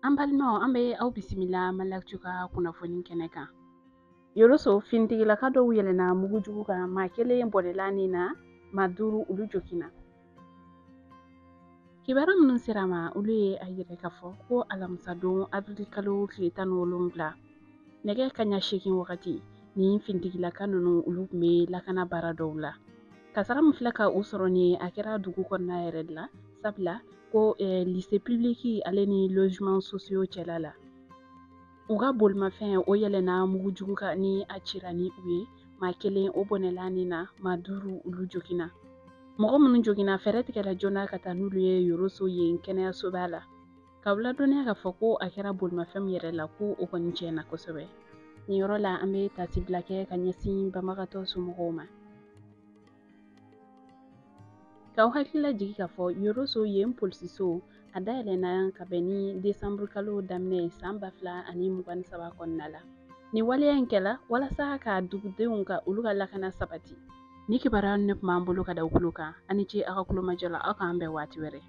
An balimaw, an bɛ aw bisimila Maliactu ka kunnafoni kɛnɛ kan. Yoroso, finitigilaka dɔw yɛlɛnna mugujugu kan, maa kelen bɔnɛla ni na, maa duuru olu joginna. Kibaruya minnu sera ma, olu ye a yira k'a fɔ ko alamisadon avril kalo tile 17, nɛgɛ kaɲa 8 wagati, nin finitigilaka ninnu olu tun bɛ lakana baara dɔw la. Kasara min filɛ ka u sɔrɔ nin ye, a kɛra dugu kɔnɔna yɛrɛ de la, sabula ko lycée public ale ni logement sociaux cɛla la, u ka bolimafɛn o yɛlɛnna mugujugu kan ni a cira ni u ye. Maa kelen o bɔnɛla ni na, maa duuru olu joginna. Mɔgɔ minnu joginna, fɛɛrɛ tigɛla joona ka taa n'olu ye Yoroso yen kɛnɛyasoba la. K'aw ladɔnniya k'a fɔ ko a kɛra bolimafɛn min yɛrɛ la, ko o kɔni tiɲɛna kosɛbɛ. Nin yɔrɔ la, an bɛ taasibila kɛ ka ɲɛsin banbagatɔ somɔgɔw ma. K'aw hakili lajigin k'a fɔ Yoroso yen polisiso a dayɛlɛnna ka bɛn ni desanburu kalo daminɛ ye san 2023 kɔnɔna la. Nin waleya in kɛla walasa ka dugudenw ka olu ka lakana sabati. Ni kibaruya ninnu tun b'an bolo ka da aw tulo kan. A ni ce aw ka kulomajɔ la. Aw k'an bɛn waati wɛrɛ.